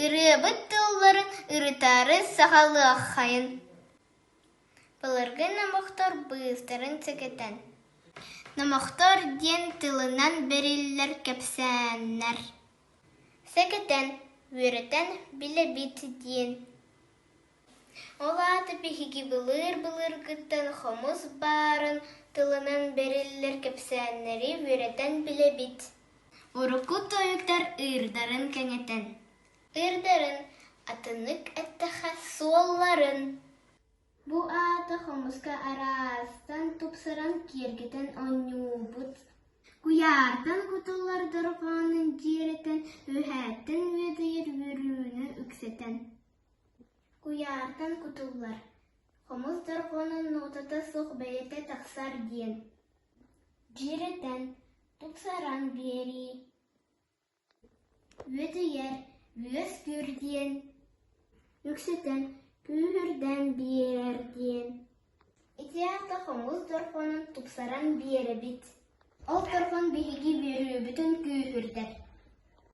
Ырыабыт тылларын ырытаары саҕалыаххайын. Былыргы номохтор быыстарын сэгэтэн Номохтор диэн тылынан бэриллэр кэпсээннэр Сэгэтэн, үөрэтэн билэбит диэн. Ол аата биһиги былыр-былыргыттан хомус баарын тылынан бэриллэр кэпсээннэри үөрэтэн билэбит. Урукку тойуктар ыырдарын кэҥэтэн, ыырдарын, атыннык эттэххэ суолларын. Бу аата хомуска араастан тупсаран киэргэтэн оонньуубут. Куйаартан кутуллар дорҕоонун дьиэрэтэн, үөһээттэн үөдэйэр үөрүүнү үксэтэн. Куйаартан кутуллар, хомус дорҕоонун нотата суох бэйэтэ тахсар диэн. Дьиэрэтэн, тупсаран биэрии. Үөдүйэр, үөскүүр диэн, үксэтэн, күүһүрдэн биэрэр диэн. Ити аата хомус дорҕоонун тупсаран биэрэбит. Ол дорҕоон биһиги үөрүүбүтүн күүһүрдэр.